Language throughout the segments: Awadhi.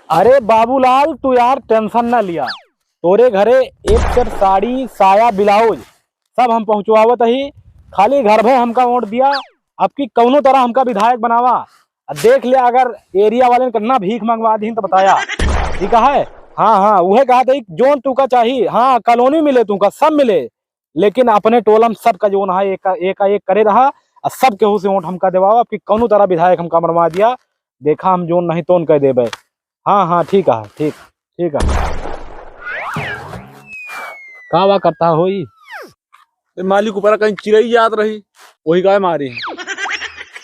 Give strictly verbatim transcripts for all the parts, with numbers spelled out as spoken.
अरे बाबूलाल, तू यार tension ना लिया, तोरे घरे एक set साड़ी, साया, ब्लाउज सब हम पहुँचवावत ही। खाली घर भर हमका वोट दिया, अब की कौनो तरह हमका विधायक बनावा। अब देख लिया, अगर area वाले ने कितना भीख मंगवा दी तो बताया, ठीक है? हाँ, हाँ, उहे कहा था कि जोन तू का चाही, हाँ, colony मिले, तू का सब मिले, लेकिन अपने टोला में सबका जोन है एक, एक, एक करे रहा, और सब केहू से वोट हमका देवावा, अब की कौनो तरह विधायक हमका मरवा दिया, देखा हम जोन नहीं तोन कह देबे। हाँ, हाँ, ठीक है, ठीक, ठीक है। का वा करता होई? ए, मालिक ऊपर कहीं चिरई जात रही, वही गाय मारी।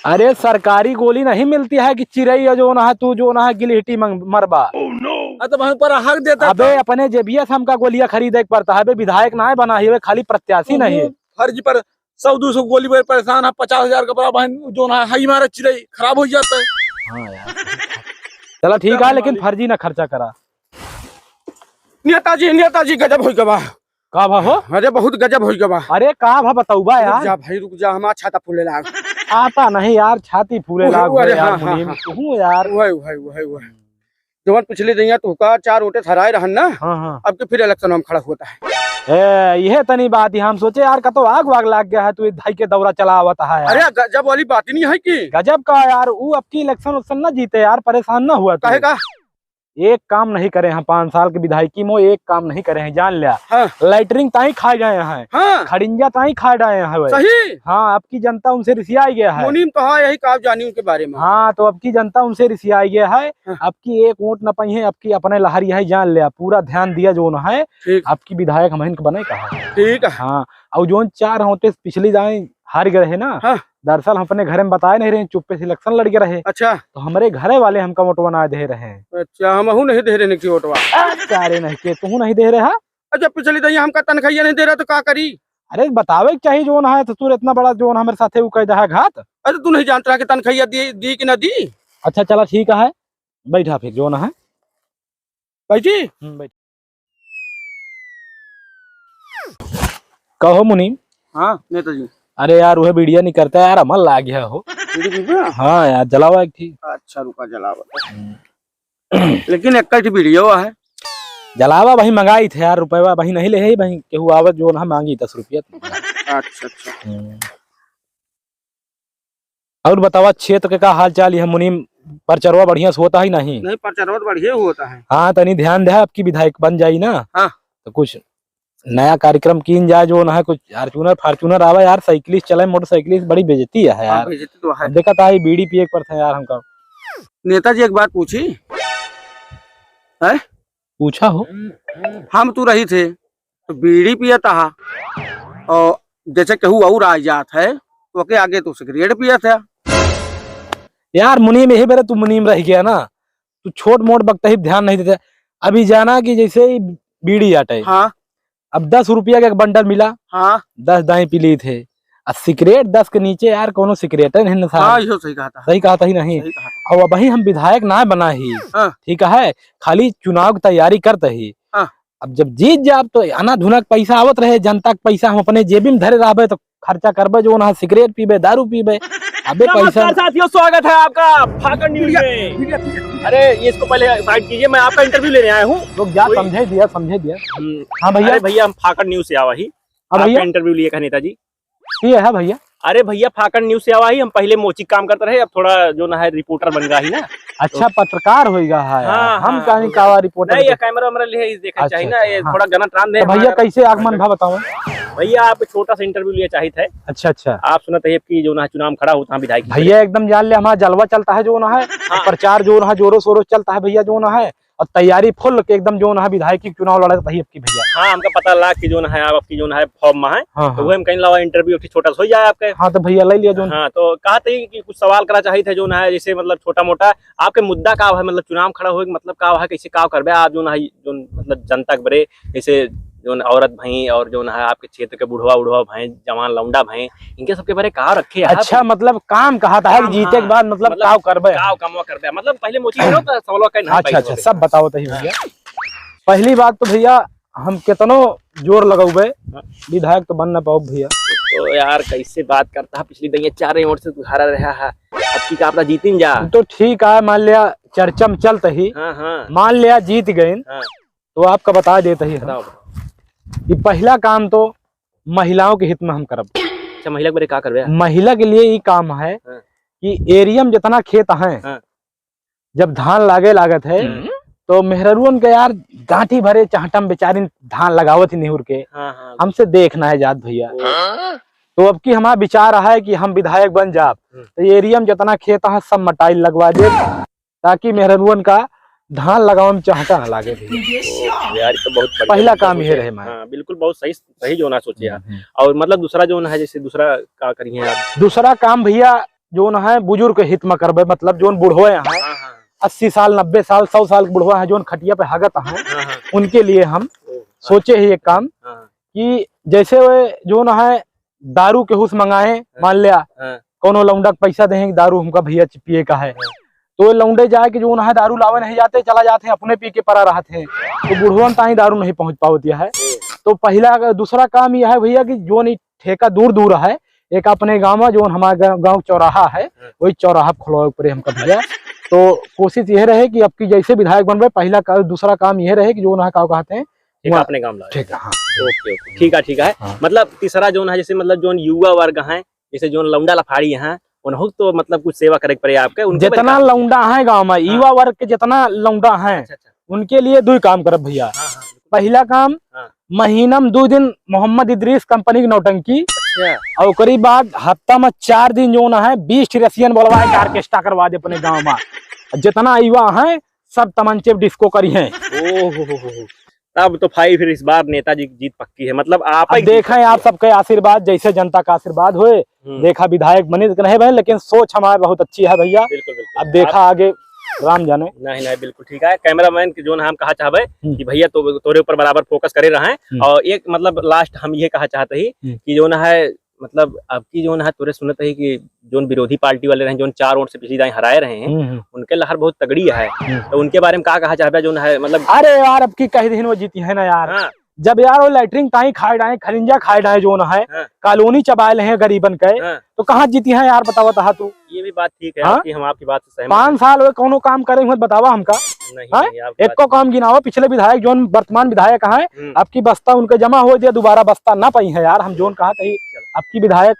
अरे, सरकारी गोली नहीं मिलती है कि चिरई या जोन है, तू जोन है, गिलहटी मंग-, मरबा। आ, तो वहीं पर हक देता अबे, था। अपने जेबिया से हमका गोलियां खरीदे के पड़ता है, अबे, विधायक ना बना ही, अबे, खाली प्रत्याशी नहीं है। फर्जी पर सौ दो सौ गोली पर परेशान है, पचास हजार का बड़ा बहन जोन है, हई मारा चिरई, खराब हो जाता है। हाँ यार। चला, ठीक है, लेकिन मालिक। फर्जी ना खर्चा करा। नेताजी, नेताजी, गजब होइ गवा। का भा हो? अरे, बहुत गजब होइ गवा। अरे, का भा बतौबा रुक यार? जा भाई, रुक जा, हमार छाता फूले लाग। आता नहीं यार, छाती फूले उहे, लाग उहे, हो यार, हाँ, हाँ, मुनीम, हाँ। तू यार। उहे, उहे, उहे, उहे। जवन पिछली दइया तोहका चार वोटे हराए रहन ना, हाँ, हाँ। अब के फिर election में खड़ा होता है। ए, यह तनी बात ही हम सोचे यार, कतो आग वाग लाग गया है, तू धाई के दौरा चलावत है यार। अरे, गजब वाली बात ही नहीं है कि। गजब का यार, ऊ अब की election उक्शन ना जीते यार, परेशान ना हुआ तू। काहे का? एक काम नहीं करे हैं, पाँच साल के विधायकी में एक काम नहीं करे हैं, जान लिया। हाँ। Latrine ताई खा गए हैं, हाँ। खड़िंजा ताई खा गए हैं भाई। सही। हाँ, अब की जनता उनसे रिसियाई गया है। मुनीम तो हाँ, यही काम जानी उनके बारे में। हाँ, तो अब की जनता उनसे रिसियाई गया है। हाँ। अब की एक वोट न पाई है, अब की अपने लहर यही जान लिया, पूरा ध्यान दिया जोन है। ठीक। अब की विधायक हम इनके बने कहा। ठीक है। हाँ, और जोन चार होते पिछली दाई हार गए रहे ना, हाँ। दरअसल हम अपने घरे में बताए नहीं रहे, चुप्पे से election लड़ गए रहे। अच्छा। तो हमरे घरे वाले हमका वोटवा ना दे रहे। अच्छा, हमहू नहीं दे रहे कि वोटवा। अरे, सारे नहीं के, तू नहीं दे रहे हा? अच्छा, पिछली दइया हमका तनखाइया नहीं दे रहा तो का करी? अरे, बतावे के चाहिए जोन है, तो तू इतना बड़ा जोन हमरे साथे उ कह दे है घात। अरे, तू नहीं जानता कि तनखाइया दी, दी कि ना दी? अच्छा, चला ठीक है, बैठा फिर जोन है। बैठी? हम्म, बैठ। कहो मुनीम। हाँ, नेताजी। अरे यार, उहे बीड़िया निकरता है यार, अमल लाग गया हो। बीड़ी पीबा? हाँ यार, जलावा एक ठी। अच्छा, रुका, जलावा। हम्म। लेकिन एक ठी बीड़ियो है। जलावा भाई, मंगाई थे यार, रुपया भाई नहीं ले है भाई, केहू आवत जोन है मांगी दस रुपया। अच्छा, अच्छा। हम्म। और बतावा, क्षेत्र के का हाल चाल है मुनीम? प्रचारवा बढ़िया से होता है नहीं? नहीं, प्रचारवा तो बढ़िया होता है। हाँ, तनी ध्यान दे, अब की विधायक बन जाई ना, हाँ। तो कुछ नया कार्यक्रम कीन जाए, जोन है कुछ यार, Fortuner Fortuner आवा यार, साइकिल से चले, मोटरसाइकिल से बड़ी बेइज्जती है हाँ, यार। बेइज्जती तो है। अब देखा था, ये बीड़ी पिए के पड़ता है यार हमका। नेताजी, एक बात पूछी है? पूछा हो। हम तू रही थे तो बीड़ी पियत हा, और जैसे केहू और आ जात है तो ओके आगे तो सिगरेट पियत है। यार मुनीम, यही बेरे तू मुनीम रह गया ना, तू छोट मोट बकतही ध्यान नहीं देते। अभी जाना कि जैसे ही बीड़ी आटे, हाँ। अब दस रुपया का एक बंडल मिला, हाँ। दस दाई पी ली थे। आ सिगरेट दस के नीचे यार कोनो सिगरेट नहीं नशा। हाँ, यो सही कहा था। सही कहा था ही नहीं। सही कहा था। और अबही हम विधायक ना बना ही, हाँ। ठीक है, खाली चुनाव की तैयारी करते ही। हाँ। अब जब जीत जाब तो अनाधुना के पैसा आवत रहे, जनता के पैसा हम अपने जेबी में धरे रहबे तो खर्चा करबे, जोन है सिगरेट पीबे, दारू पीबे। अबे पैसा नमस्कार साथियों, स्वागत है आपका फाकड़ न्यूज में। अरे, ये इसको पहले साइड कीजिए, मैं आपका interview लेने आया हूँ। लोग जा कोई समझे दिया, समझे दिया। हम्म। हाँ भैया। अरे भैया, हम फाकड़ न्यूज से आवा ही। हाँ भैया। आपका interview लिए का नेताजी। ये है भैया। अरे भैया, फाकड़ न्यूज से आवा ही, हम पहले मोची काम करते रहे, अब थोड़ा जोन है reporter बन गया ही ना। अच्छा, तो पत्रकार होइगा है यार। हाँ, हम हाँ, कहीं हाँ। का reporter नहीं, के ये कैमरा वैमरा ले ही देखा अच्छा, चाहिए ना, अच्छा, ये हाँ। थोड़ा गलत रान दे तो भैया, हमारा। कैसे आगमन भा बताओ? भैया, आप छोटा सा interview लिए चाहित है। अच्छा, अच्छा। आप सुनत है कि जोन है चुनाव खड़ा होता है विधायक की भैया, एकदम जान ले, हमारा जलवा चलता है जोन है, हाँ। प्रचार जोन है, जोरों शोरों से चलता है भैया जोन है। और तैयारी full के एकदम जोन है विधायकी चुनाव लड़त रही अब की भैया। हाँ, हमका पता लाग कि जोन है आप अब की जोन है form में है, हाँ, तो हाँ। वही हम कहीं लावा interview एक छोटा सा हो जाए आपके। हाँ, तो भैया ले लिया जोन। हाँ, तो कहा था कि कुछ सवाल करा चाहिए थे जोन है, जैसे मतलब छोटा मोटा आपके मुद्दा का है, मतलब चुनाव खड़ा होए के मतलब का है, कैसे का करबे आप जोन है, जोन मतलब जनता के बरे, जैसे जोन औरत भई और जोन है आपके क्षेत्र के बुढ़वा उढ़वा भई, जवान लौंडा भई, इनके सबके बारे का रखे हैं आप? अच्छा, मतलब काम कहा था कि काम, जीते के हाँ। बाद मतलब मतलब काव करबे? काव कमवा करबे? मतलब पहले मोची करो तो सवाल का नहीं अच्छा, पाई अच्छा, होबे। सब बताओ तही भैया। पहली बात तो भैया, हम कितनो जोर लगौबे, हाँ। विधायक तो बन ना पाओ भैया। तो यार, कैसे बात करता है, पिछली दइया चारे ओर से तू हारा रहा है, अब की का पता जीतिन जा। तो ठीक है, मान लिया चर्चा में चलत ही, हाँ, हाँ। मान लिया जीत गइन, हाँ। तो आपका बता देत ही हम बताओ, बताओ। कि पहिला काम तो महिलाओं के हित में हम करब। अच्छा, महिला के बरे का करबे? महिला के लिए ई काम है हाँ। कि area में जितना खेत हैं, हाँ। जब धान लागे लागत है, हम्म। तो मेहररुअन के यार गांठी भरे चहटम बेचारिन धान लगावत ही निहुर के, हाँ, हाँ। हमसे देख नाहीं जात भइया। ओ। तो अब की हमारा विचार है कि हम विधायक बन जाब, हम्म। तो area में जितना खेत है सब मटाइल लगवा देब, ताकि मेहररुअन का धान लगावे में चहटा ना लागे भइया। ओ, यार, ये तो बहुत बढ़िया, पहिला मतलब काम ये रहे हमारा। हाँ, बिल्कुल, बहुत सही, सही जौन है सोचे आप। हम्म, हम्म। और मतलब दूसरा जौन है, जैसे दूसरा का करिए आप? दूसरा काम भइया, जौन है बुजुर्ग के हित में करबे, मतलब जौन बुढ़वे हैं, हाँ, हाँ। अस्सी साल, नब्बे साल, सौ साल के बुढ़वा है, जौन खटिया पे हगत हैं, हाँ, हाँ। उनके लिए हम ओ, अच्छा। सोचे ही एक काम हाँ, हाँ। कि जैसे वे जौन है दारू केहू से मंगाए, हाँ। मान लिया, हाँ। कौनो लौंडा के पैसा देहें कि दारू हमका भइया च-, पिए का है। हाँ। तो वे लौंडे जाए कि जौन है दारू लावे नहीं जाते, चला जाते हैं, अपने पी के परा रहत हैं। तो बुढ़वन ताई दारू नहीं पहुँच पावत है। हम्म। तो पहिला, दूसरा काम यह है भइया कि जौन ई ठेका दूर दूर है, एक अपने गाँव में जौन हमारे गा-, गाँव चौराहा है, हाँ। वही चौराहा पे खुलवावे के परे हमका भइया। तो कोशिश यह रहे कि अब की जैसे विधायक बनबे, पहिला का-, दूसरा काम यह रहे कि जौन है का कहते हैं, एक वहाँ अपने गाँव लावे। ठीक है, हाँ। OK, OK, ठीक है, ठीक है। हाँ। मतलब तीसरा जौन है, जैसे मतलब जौन युवा वर्ग हैं, जैसे जौन लौंडा लफाड़ी हैं, उन्हों तो मतलब कुछ सेवा करे के परे आपके, उनके बरे जितना का? लौंडा है गाँव में, हाँ। युवा वर्ग के जितना लौंडा हैं, अच्छा, अच्छा। उनके लिए दुई काम करब भइया। हाँ, हाँ। पहिला काम, हाँ। महीना में दुई दिन मोहम्मद इदरीस कंपनी की नौटंकी, अच्छा। और ओकरी बाद हफ्ता में चार दिन जौन है, बीस ठे रसियन बोलवा के orchestra करवा दे अपने गाँव में। जितना युवा हैं, सब तमंचे पे disco करिहें। ओ हो हो हो हो। तब तो भाई फिर इस बार नेताजी की जीत पक्की है, मतलब आप अब ही जीत देखें, पक्की आप है। सबके आशीर्वाद, जैसे जनता का आशीर्वाद होए, हम्म। देखा विधायक बने तो नहीं बने, लेकिन सोच हमारे बहुत अच्छी है भइया। बिल्कुल, बिल्कुल। अब देखा आप आगे राम जाने। नहीं, नहीं, बिल्कुल ठीक है। Cameraman के जौन हम कहा चाहबे हम्म। कि भइया तो तोरे ऊपर बराबर focus करे रहें। हम्म। और एक मतलब last हम ये कहा चाहते ही हम्म। कि जौन है मतलब, अब की जौन है, तोरे सुनत ही कि जौन विरोधी पार्टी वाले रहे, जौन चार वोट से पिछली दाईं हराए रहे हैं, हम्म, हम्म। उनके लहर बहुत तगड़ी है। हम्म। तो उनके बारे में का कहा चाहबे, जौन है, मतलब अरे यार, अब की कह दीन वो जीती है ना यार। हाँ। जब यार वो latrine ताई खाए डाए, खलिंजा खाए डाए जौन है, हाँ। Colony चबाए ले हैं गरीबन के, हाँ। तो कहाँ जीती हैं यार, बतावा तहा तू? ये भी बात ठीक है हाँ? आपकी, हम आपकी बात से सहमत पाँच हैं। साल हुए, कौनो काम करे हुए, बतावा हमका। नहीं, हाँ? नहीं, आपकी बात एको काम गिनावा, पिछले विधायक, जौन वर्तमान विधायक हैं, हम्म। अब की बस्ता उनके जमा हो दिया, दोबारा बस्ता ना पाई है यार, हम जौन कहा तही, चलो। अब की विधायक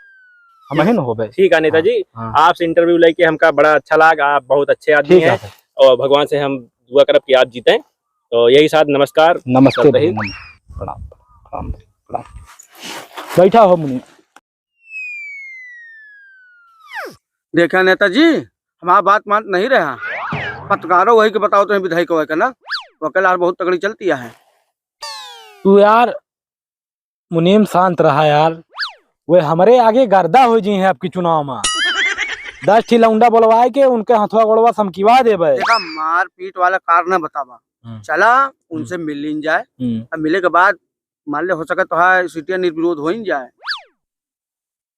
हम ही न होबे। ठीक है नेताजी, हाँ, हाँ। आपसे interview लेके हमका बड़ा अच्छा लगा, आप बहुत अच्छे आदमी ठीक है हैं, सर। और भगवान से हम दुआ करब कि आप जीतें। तो यही साथ, नमस्कार। नमस्ते चलते ही। भैया, नमस्ते। प्रणाम, प्रणाम, प्रणाम। बैठा हो मुनि। देखा नेताजी, हमार बात मानत नहीं रहा। पत्रकारों वही के बताओ, तुम्हें विधायक वही का ना, वकील यार बहुत तगड़ी चलती है। तू यार मुनीम शांत रहा यार, वे हमरे आगे गर्दा हो जी हैं आपकी चुनाव में। दस ठी लौंडा बोलवाए के उनके हथवा गोड़वा समकिवा देबे। देखा, मारपीट वाला कार ना बतावा। हम्म। चला, उनसे हम्म। मिल लीन जाए। हम्म। अब मिले के बाद मान ले, हो सके तो हाँ, सीटिया निर्विरोध हो ही जाए।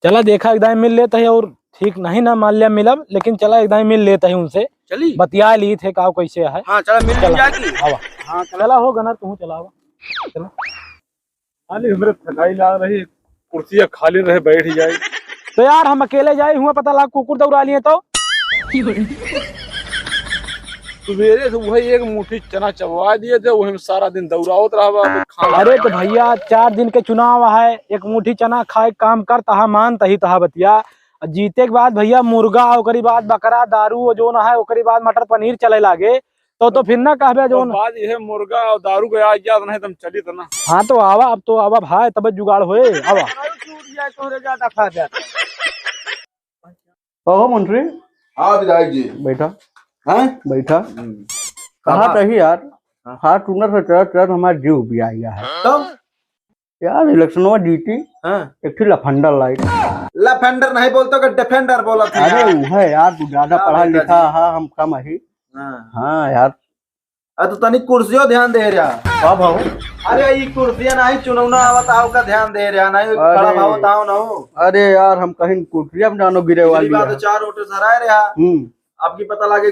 चला देखा, एक दाईं मिल लेत ही, और ठीक नहीं ना मान लिया मिलब, लेकिन चला एक दाईं मिल लेत ही उनसे। चली? बतिया ली थे का कैसे है। हाँ, चला मिल चला। जाए की। आवा। हाँ, चला। चला हो गनर, तू चला आवा। चला। खाली हमरे थकाई लाग रही, कुर्सिया खाली रहे, बैठ जाए। तो यार हम अकेले जाए हुआ, पता लाग कुकुर दौड़ा लिए तो। सुबेरे से वही एक मुट्ठी चना चबवा दिए थे, वही में सारा दिन दौड़ावत रहबा, अभी खाना अरे तो भैया, चार दिन के चुनाव है, एक मुट्ठी चना खाए काम कर तहा, मान तही तहा बतिया। आ जीते के बाद भैया मुर्गा, ओकरी बाद बकरा, दारू, वो जो ना है, ओकरी बाद मटर पनीर चले लागे, तो, तो फिर ना कहबे जो और ना। बात यह मुर्गा और दारू के आ गया, नहीं तो हम चली तो ना। हाँ तो आवा, अब तो आवा भाई, तब जुगाड़ होए, आवा। दारू छूट जाए, तोहरे ज्यादा खा जाए। कहो मंत्री। हाँ विधायक जी। बैठा। हैं? बैठा। हम्म। कहा कहा? तही यार, हाँ। Fortuner से चढ़त चढ़त हमारा जीव भी आ गया है। तो? यार, इलेक्शनवा जीती, हाँ। एक ठे लफंडर लाइट। लफंडर नहीं बोलतो, कि डिफेंडर बोलत है अरे, यार। वो है यार, तू ज्यादा हाँ, पढ़ा बेटा लिखा जी। है, हम कम ही। हाँ। हाँ यार। आ, तू तनी कुर्सियों ध्यान दे रहा। का भाव? अरे, ई कुर्सियां नहीं, चुनौना आवत, आओ का ध्यान दे रहा, नहीं, अरे। खड़ा भावत आओ ना हो। अरे यार, हम कहीं कुर्सियां में जानो गिरे पिछली वाली बार है। तो चार वोट से हराए रहा। हम्म। अब की पता लागे,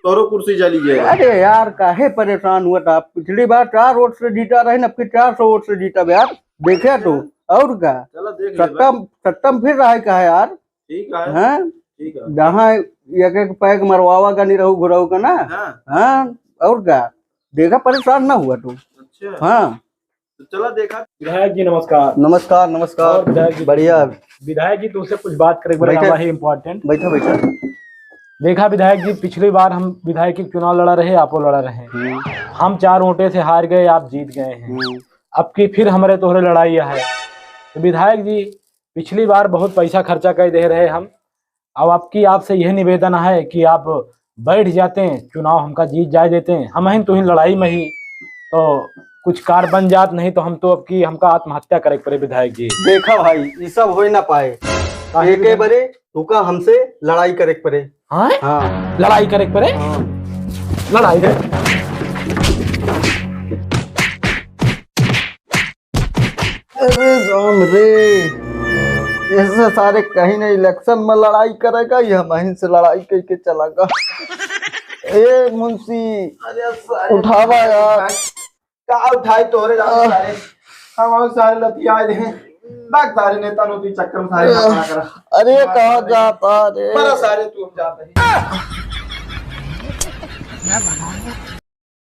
तोरो कुर्सी चली गई। अरे यार, काहे परेशान हुआ था? पिछली बार चार वोट से जीता रहे, अब की चार सौ वोट से जीता यार। देखे तो, और का? चलो देख ले सत्ता, भाई। सत्ता में फिर रहे का है यार? ठीक है। हैं? ठीक है। जहाँ एक एक पैक मरवावा का निरहू घुरहू का ना। हाँ। हाँ, और का? देखा, परेशान ना हुआ तू। अच्छा। हाँ। तो चला देखा। विधायक जी नमस्कार। नमस्कार, नमस्कार। और विधायक जी बढ़िया। विधायक जी तुमसे कुछ बात करे, बड़े बैठे। आवा है important। बैठा, बैठा। देखा विधायक जी, पिछली बार हम विधायक के चुनाव लड़ा रहे, आपो लड़ा रहे। हम्म। हम चार वोटे से हार गए, आप जीत गए हैं। हम्म। अब की फिर हमरे तोहरे लड़ाई है। तो विधायक जी, पिछली बार बहुत पैसा खर्चा कर दे रहे हम, अब आपकी, आपसे यह निवेदन है कि आप बैठ जाते हैं, चुनाव हमका जीत जाए देते हैं, हम हैं तो ही लड़ाई में ही तो कुछ कार बन जात, नहीं तो हम तो अब की हमका आत्महत्या करे के पड़े विधायक जी। देखा भाई, ये सब हो ना पाए। काहे एके विधायक? बरे तुका हमसे लड़ाई करे के पड़े। हाँ? हाँ। लड़ाई करे के पड़े? हाँ। लड़ाई करे। अरे राम रे, ऐसे सारे कहीं नहीं, इलेक्शन में लड़ाई करेगा, ये हमहीं से लड़ाई करके चला गा। ए मुंशी, अरे सारे उठावा यार। का उठाई तोहरे राम आह। सारे, हम और सारे लतियाए दे। बाग सारे नेता नोती चक्कर में सारे ना पड़ा करा। अरे कहाँ जाता रे? बड़ा सारे तू हम जाते हैं।